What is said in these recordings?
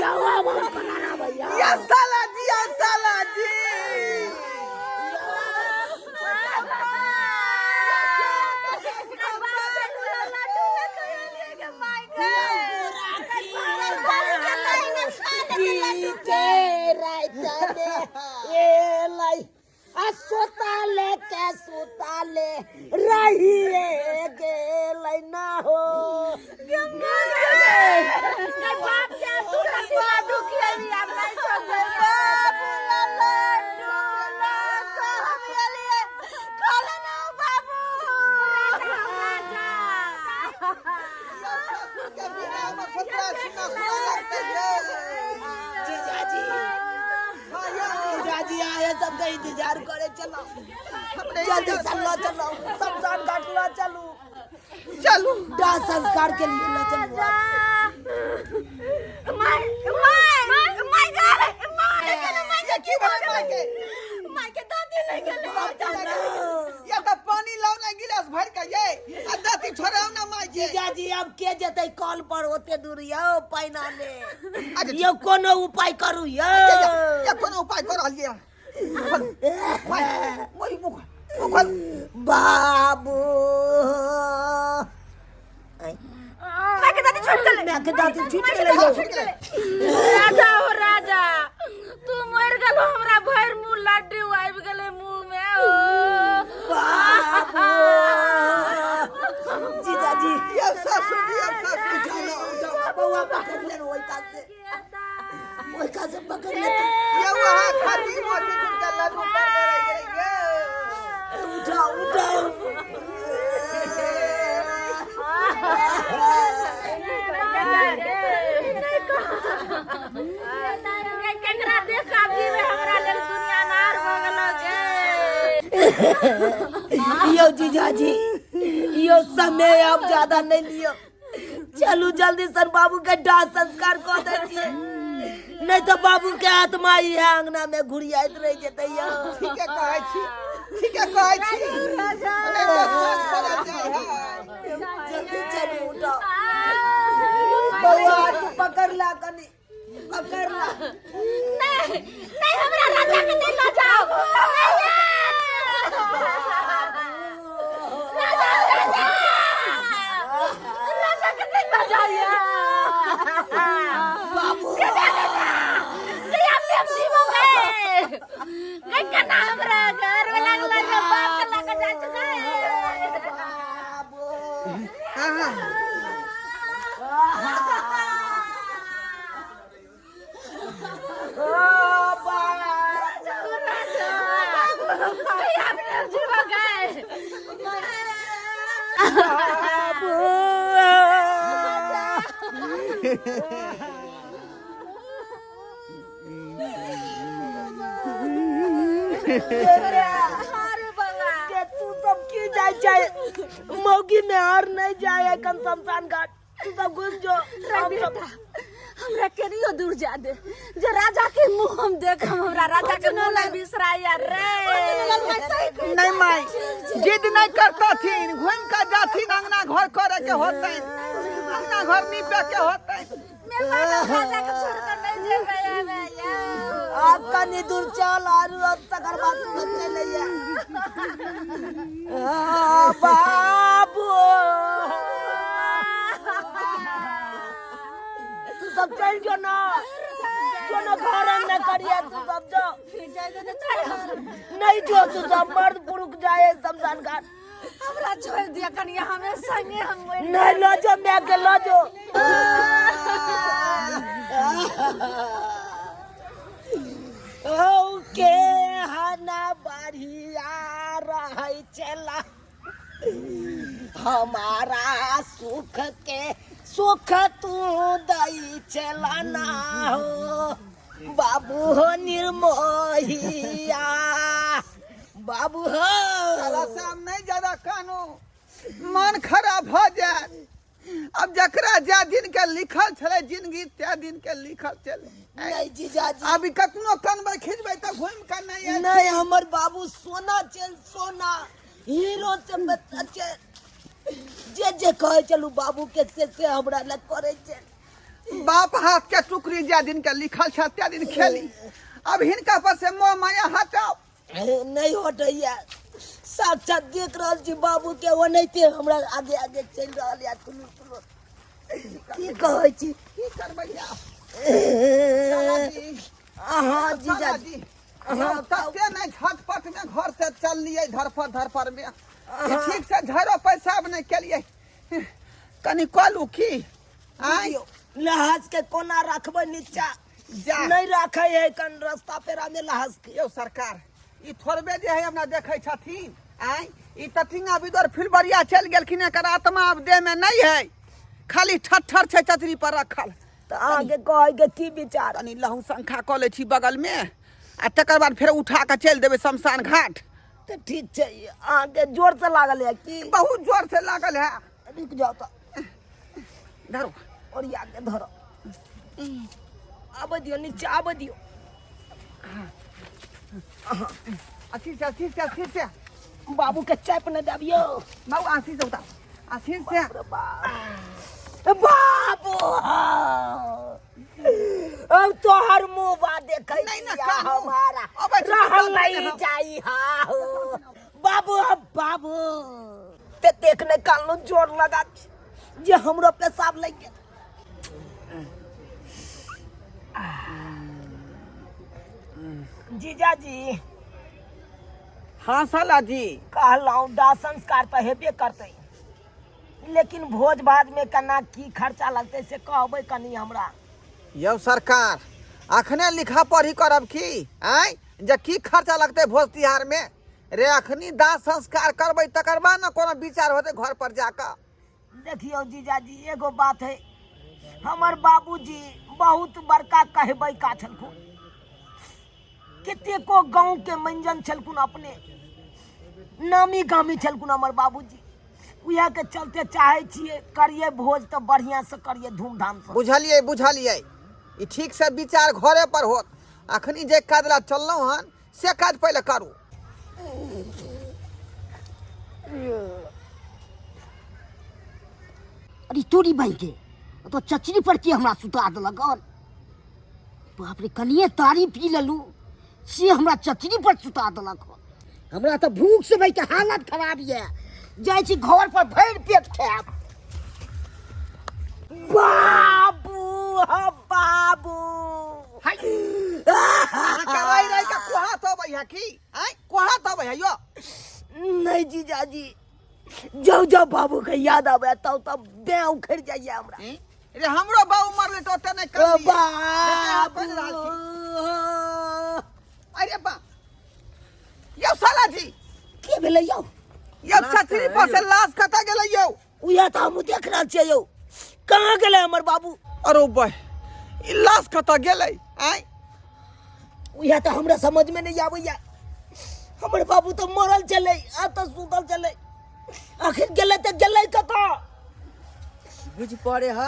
जाओ आब हम कना भैया। या साला जी, या साला जी। आ सुताले के सुताले रहिए गेलै ना हो। बाप के तू लड्डू खियाबी आब नहीं छोड़बै। बाबू ला लड्डू ला कऽ हम एलियै। खा लेना बाबू। राजा। ससुर के बिना हमर ससुरा सुना सुना लगतै यै। जीजाजी। हाँ यौ। जीजाजी आए सबके इंतजार करे चलो। हमरे जल्दी से लो चलो, शमशान घाट लो चलू। चलू। दाह संस्कार के लिए लो चलू आप। My my my गे my गे my गे। की भेलै माय के? My के दादी ले गेलै। या तऽ पानी लाउ ने गिलास भरि के यै, आ दाँती छोड़ाउ ने माय के। जीजाजी अब के जेतै कल पर ओते दूर यौ पानि आने? अच्छा। यौ कोनो उपाय करू यौ। या कोनो उपाय कऽ रहलियै। माय मोहि मुख मुख। बाबू। My के दादी छूट गेलै। माय के दादी छूट गेलै यौ। छूट गेलै। राजा हो राजा, तू मर गेलो, हमरा भरि मुंह लड्डू आबि गेलै मुंह में ओ। बाबू। जीजाजी। या ससुर जी, या ससुर जी। उठाओ बौआ, पकड़ ले ओहि कात से, ओहि कात से पकड़ ले। या वहाँ खाती मोती के लड्डू पर रहि गेलै यै। उठाओ उठाओ। केकरा देख के आब जीवे? हमरा लेल दुनिया नार भऽ गेलो गे। यो जीजाजी यो, समय अब ज्यादा नहीं लियो, चलू जल्दी सर, बाबू के दाह संस्कार कऽ दै छियै, नहीं तो बाबू के आत्मा ही है अंगना में घुरियाइत रह जेतै यौ। ठीके कहै छी, ठीके कहै छी, नहि तऽ साँझ पड़ल जाइ है। जल्दी चलू, उठाओ बौआ, तू पकड़ ला, कनी पकड़ ला। नहीं नहीं, हमरा राजा के नहीं लऽ जाओ। राजा राजा राजा के नहीं लऽ जाइए। बाबू। हम जीवो गए गए कना, हमरा घर में लागल रे बाप के लगा जा चुका है। बाबू। हाँ। ओ बाबू। जीवो गए। बाबू। अरे बउआ। के तू सब की जाय छै? मौगी में हर नहीं जाए कम शमशान घाट, तू सब घुम जो, हम सब बेटा, हमरा केनियो दूर जा दे जे राजा के मुंह हम देखम। हमरा राजा के मुंह नहीं बिसराइया रे। नहीं माई, जिद नहीं करतथिन, घूम के जाथिन, अंगना घर करे के होतै, अंगना घर नीपे के होतै। राजा के छोड़ कर नहीं जेबै आबे यौ। आब कनी दूर चल आरू अब तकर बाद तू सब चल अइहे। आ, बाबू, तू सब चल जो ना, जो ना घर में करिए, तू सब जो नहीं जो, तू सब मर्द पुरुष जाए शमशान घाट। हमरा छोड़ दिया कनिया, हमें संगे हम मरि। नहीं, लो जो, मैं के लो जो। औ के हना बढ़िया रहै चला, हमारा सुख के सुख तू दई चला ना हो बाबू हो निर्मोहिया, बाबू हो। साला शाम नहीं ज्यादा कानू, मन खराब भऽ जायत। अब जकरा जा दिन के लिखल छलै जिंदगी, ते दिन के लिखल छलै। नहीं जीजाजी। अभी कतनो कनबै खिचबै तऽ घुमि कऽ नहि आयत। नहीं, हमर बाबू सोना चल, सोना हीरो से बच्चा छै। जे जे कहै चलू बाबू के से से हमरा लग करै छै। बाप हाथ के टुकड़ी जाय दिन के लिखल छै ते दिन खेली। अब हिनका पर से मोह माया हटाओ। नहीं हटैया, साक्षात देख रहल छी बाबू के, ओनाहिते हमरा आगे आगे चलि रहल या। तुलु तुलु की कहै छी? की करबै आब? अहाँ जीजाजी, अहाँ तते नहि झटपट में घर से चललियै धरफड़ धरफड़ में, ठीक से झाड़ो पैसाब नहि केलियै। कनि कहलू की आँय? लहाज के कोना रखबै नीचा? जा। नहीं राखे है कन रास्ता पेरा में लहाज के। यौ सरकार, ई थोड़बे जे है हमरा देखै छथिन आँय, ई तथिंगा बिदोर फिलबरिया चलि गेलखिन, एकर आत्मा आब देह में नहि है, खाली ठट्ठर छै चतरी पर रखल। तऽ अहाँके कहै के की विचार? कनि लहू शंखा कऽ लै छी बगल में आ तकर बाद फेर उठा कऽ चलि देबै शमशान घाट। तऽ ठीक छै। अहाँके जोर से लागल है की? बहुत जोर से लागल है। रुकि जाउ तऽ। धरो। ओरिया के धरो, आबऽ दियौ नीचा, आबऽ दियौ। अथी से, अथी से, अथी से। बाबू के चाप नहि देबियौ। बाबू, आसी से उतार, आसी से। बाबू, अब तोहर मुंह बा देखै नहीं ना छिया कानू। हमारा अब ऐसे रहल तो नहीं नहीं। जाई। हा हो बाबू, अब बाबू ते देखने कालू जोर लगा के जे हमरो पेशाब लग गेल। जीजाजी। हाँ साला जी। कहलहुँ दाह संस्कार तऽ हेबे करतै, लेकिन भोज भात में केना की खर्चा लगतै से कहबै कनी हमरा। यौ सरकार, अखने लिखा पढ़ी करब की आँय जे की खर्चा लगतै भोज तिहार में? रे अखनी दाह संस्कार करबै तकर बाद ने कोनो विचार होतै घर पर जाकऽ। देखियौ जीजाजी, एगो बात है, हमर बाबूजी बहुत बड़का कहबै का छलखुन, कतेको गाँव के मंजन छलखुन, अपने नामी गामी छलखुन हमर बाबूजी। उएह के चलते चाहे छियै करिए भोज तऽ बढ़िया से करिए, धूमधाम से। बुझलियै बुझलियै, ई ठीक से विचार घरे पर होत। अखनी जे काज ला चललहुँ हन से काज पहिले करू। अरे तोरी भाई के तो चचरी पर के हमरा सुता देलक हन। बाप रे, कनिए तारी पी लेलू से हमरा चचरी पर सुता देलक हन। हमरा तऽ भूख से भाई के हालत खराब यऽ, जाइ छी घर पर भरि पेट खायब। बाबू हो बाबू। हाय, अहाँके रहि रहि के कोहा तो अबै है की आँय? कोहा तो अबै है यो? नहीं जीजाजी, जब जब बाबू के याद आवे तब तब देह उखड़ जाइए हमरा। रे हमरो बाबू मरले तो ओते नहि ओ करलियै। बाबू। अरे बा यौ साला जी। की भेलै यौ? यौ छतरी पर से लाश कतऽ गेलै यौ? उएह तऽ हमहूँ देख रहल छियै यौ, कहाँ गेलै हमर बाबू? अरे बा, ई लाश कतऽ गेलै आँय? उएह तऽ हमरा समझमे नहि आबैया। हमर बाबू तऽ मरल छलै, आब तऽ सुतल छलै, आखिर गेलै तऽ गेलै कतऽ? बुझि पड़े ह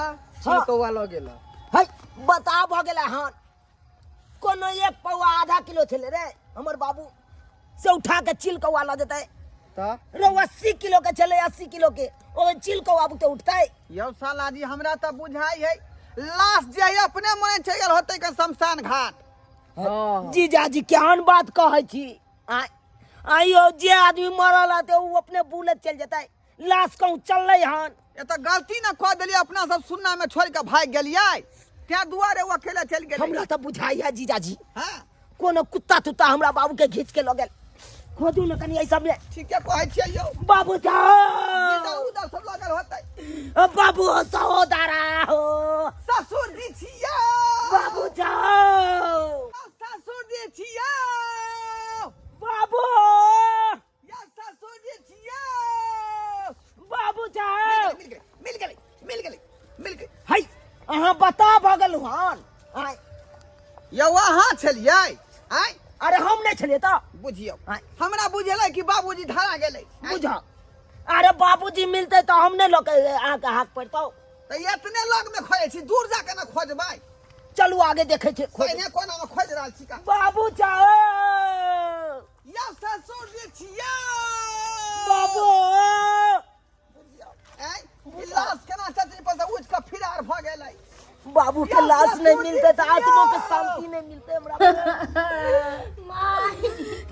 छिलकौआ लऽ गेल। है बता भऽ गेलै हन, कोनो एक पौआ आधा किलो छलै रे हमर बाबू, से उठा के चिल कौआ लऽ जेतै? तऽ रे 80 किलो के छलै, 80 किलो के ओ चिल कौआ बुते उठतै? यौ साला जी, हमरा तऽ बुझाइ है लाश जे है अपने मने चलि गेल होतै के शमशान घाट। हँ जीजाजी, केहन बात कहै छी? आँय आइयो जे आदमी मरल हते ओ अपने बुलैत चलि जेतै? लाश कहूँ चललै हन? ए तऽ गलती न कऽ देलियै अपना सब, सुन्ना में छोड़ि कऽ भागि गेलियै, तें दुआरे ओ अकेले चलि गेलै। हमरा तऽ बुझाइया जीजाजी, हँ, कोनो कुत्ता तुत्ता हमरा बाबू के घींच के लऽ गेल। खोजू ने कनि एहि सबमे। ठीके कहै छियै यौ। बाबू जाओ। इधर उधर सब लगल होतै। बाबू हो सहोदरा हो। ससुर जी छियै। बाबू जाओ। ससुर जी छियै। बाबू। यौ ससुर जी छियै। बाबू जाओ। मिल गेलै, मिल गेलै, मिल गेलै, मिल गेलै। है अहाँ बता भऽ गेलहुँ हन? आँय। यौ अहाँ छलियै आँय? अरे हम नहि छलियै तऽ। बुझियौ। आँय। हमरा बुझेलै कि बाबूजी धरा गेलै। बुझ, अरे बाबूजी मिलतै तऽ हम नहि लऽ के अहाँके हाथ पड़तौ? तऽ एतने लग में खोजै छी, दूर जाके ने खोजबै। चलू आगे देखै छियै, खोज। पहिने कोना में खोजि रहल छी का। बाबू जाओ। यौ ससुर जी छियै। बाबू। आँय, ई लाश केना चचरी पर से उठि कऽ फिरार भऽ गेलै? बाबू के लाश नहीं मिलते तो आत्मा के शांति नहीं मिलते हमरा।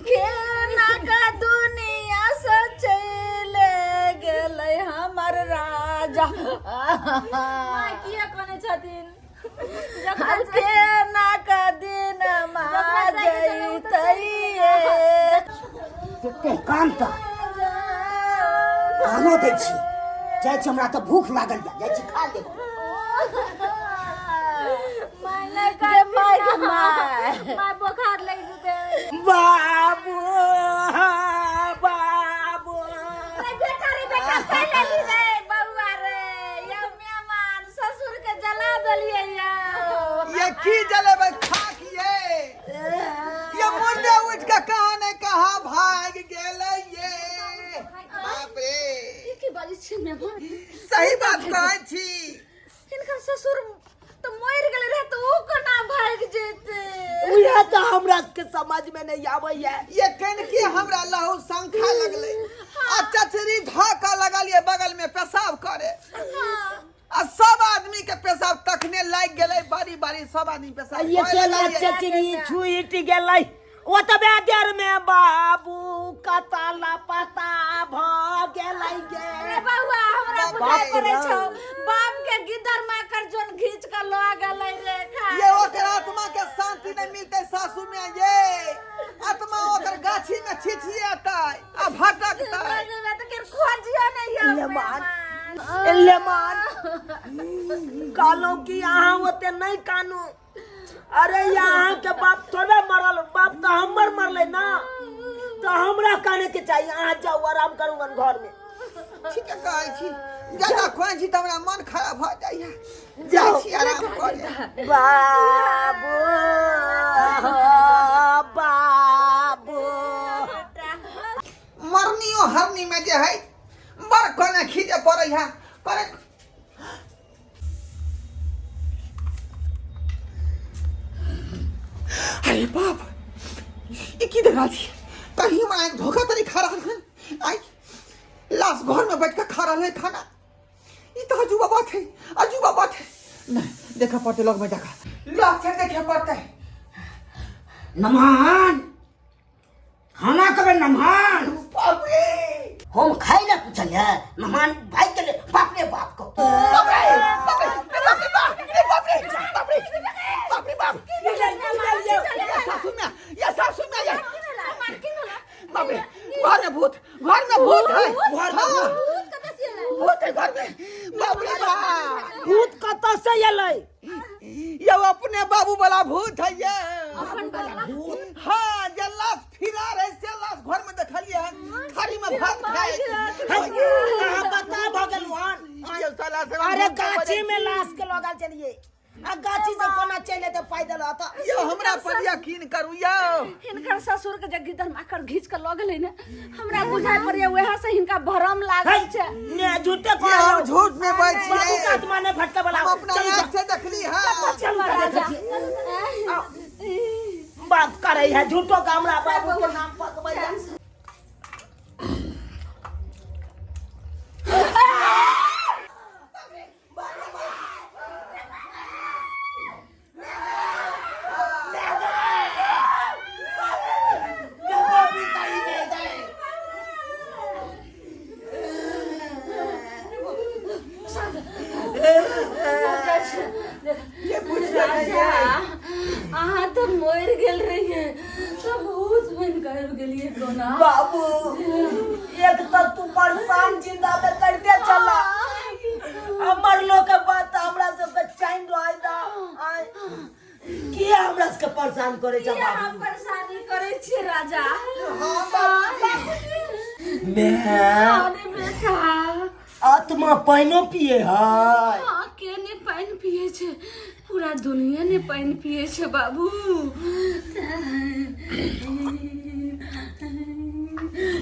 केना का दुनिया से चले गेलै हमर राजा। माय किया कने छथिन? जखन केना का दिन मा जैतैये। कते कान तऽ कानो दै छी। जाइ छी, हमरा तऽ भूख लागल यऽ, जाइ छी खा लेब। गे माय, गे माय। माय, बोखार लागि जेतै। बाबू, बाबू। रे बेटा, रे बेटा, चलि एली रे बौआ रे। यौ मेहमान, ससुर के जला देलियै यौ। ये की जलेबै खाक ये? ये मुर्दे उठ के कहाँ ने कहाँ भाग गेलै ये। बाप रे! ई की बाजै छी मेहमान? सही बात कहै छी। हिनकर ससुर तऽ मरि गेलै रहे, तऽ ओ कोना भागि जेतै? उहे तऽ हमरा के समझ में नहीं आबैया। ये कनकी हमरा लहू शंखा लगलै आ चचरी धऽ कऽ लगलियै बगल में पेशाब करे आ सब आदमी के पेशाब तखने लागि गेलै। बारी बारी सब आदमी पेशाब ये करे केला लगलियै। चचरी छूट गेलै। ओतबे देर में बाबू कता लापता भ गेलै गे। रे बौआ, हमरा बाप बुझाइ रे। पड़ै छौ बाप के गिदर माकर जोन घीच के लऽ गेलै रे खा। ये ओकर आत्मा के शांति नहीं मिलते सासू में। ये आत्मा ओकर गाछी में छिछिएतै आ भटकतै। तऽ के खोजियो नहीं यौ। लेमान। मेहमान। लेमान, कहलहुँ कि अहाँ ओते नहीं कानू। अरे यहाँ के बाप थोड़े मरल, बाप तो हमर मरले ना, तो हमरा काने के चाहिए। अहाँ जाओ, आराम करू घर में। ठीक है कहै छी, ज्यादा खोइ छी तऽ हमरा मन खराब भऽ जाइए। जाओ। जाइ छी आराम करे। बाबू, बाबू। मरनियो हरनी में जे है बड़ कोने खींचे पड़ै है करे। अरे बाप, ई की देख रहल छी? कहीं हमरा आँखि धोखा तऽ नहि खा रहल हन? आइ लाश घर में बैठ के खा रहल है खाना। ई तऽ अजूबा बात है, अजूबा बात है। नहीं देखा पड़ते, लग में जाकर लग से देखे पड़ते। नमहान, खाना कबे नमहान? बाप रे! हम खाइ ला पूछल है, मेहमान भाग गेलै। बाप रे बाप को। बाप रे, बाप रे, बाप रे, बाप रे, बाप रे, बाप रे, बाप रे बाप! ये सासू में, ये सासू में, ये बाप रे, घर में भूत, घर में भूत है। हाँ, भूत है घर में। बाप रे बाप! भूत कतऽ से एलै? ये अपने बाबू वाला भूत है ये। हाँ, जे लाश फिरा रहे से लाश घर में देखलिए हन थाली में भात खाए। अहाँ बता भऽ गेलहुँ हन? ये साला से अरे भूत के गाछी बजै में लाश के लगल चलिए आ गाछी से कोना चलि एतै पैदल अतऽ? यो हमरा पर यकीन करू यो। हिनकर ससुर के जे गिदर माकर घीच के लऽ गेलै ने, हमरा बुझाइ पड़ैया वएह से हिनका भरम लागल छै। ने झूठे ये हम झूठ में बाबू के बैठिए। आत्मा नहीं भटके वाला। हम अपना आँख से देखली है। चलू, देखै छियै। बात करे है झूठो का, हमरा बाबू के नाम पकबै है। राजा, अहाँ तऽ मरि गेल रहियै तऽ भूत बनि कऽ आबि गेलियै कोना? बाबू, एक तो तू परेशान जिंदा में करते चला, हमर लोग के बात हमरा सबके चैन रहे दा। आय, किया हमरा सबके परेशान करे छ? किया बाबू, हम परेशानी करै छियै राजा? हाँ बाबू। मैं अरे बेटा, आत्मा पानिओ पिए है? हाँ, के ने पानि पिए छै? पूरा दुनिया ने पानि पिए छै बाबू।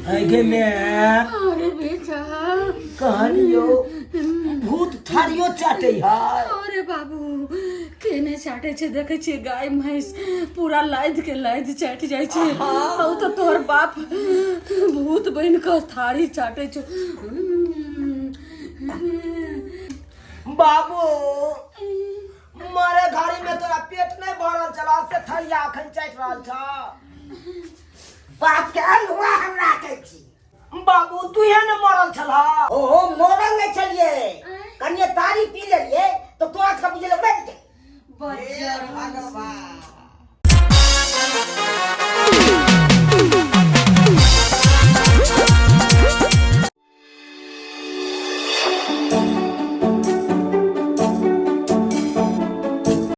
है गे मैं। अरे बेटा, कहलियो भूत थारियो चाटे है। अरे बाबू, के ने चाटे छै? देखै छियै गाय भैंस पूरा लादि के लादि चाटि जाइ छै। आ तऽ तोहर बाप भूत बनि कऽ थारी चाटे छौ। बाबू, मारे घड़ी में तोरा पेट नहीं भरल छल से थरिया अखन चाटि रहल छ। बाप के अल्हुआ हम राखै छी। बाबू तू हे ने मरल छल।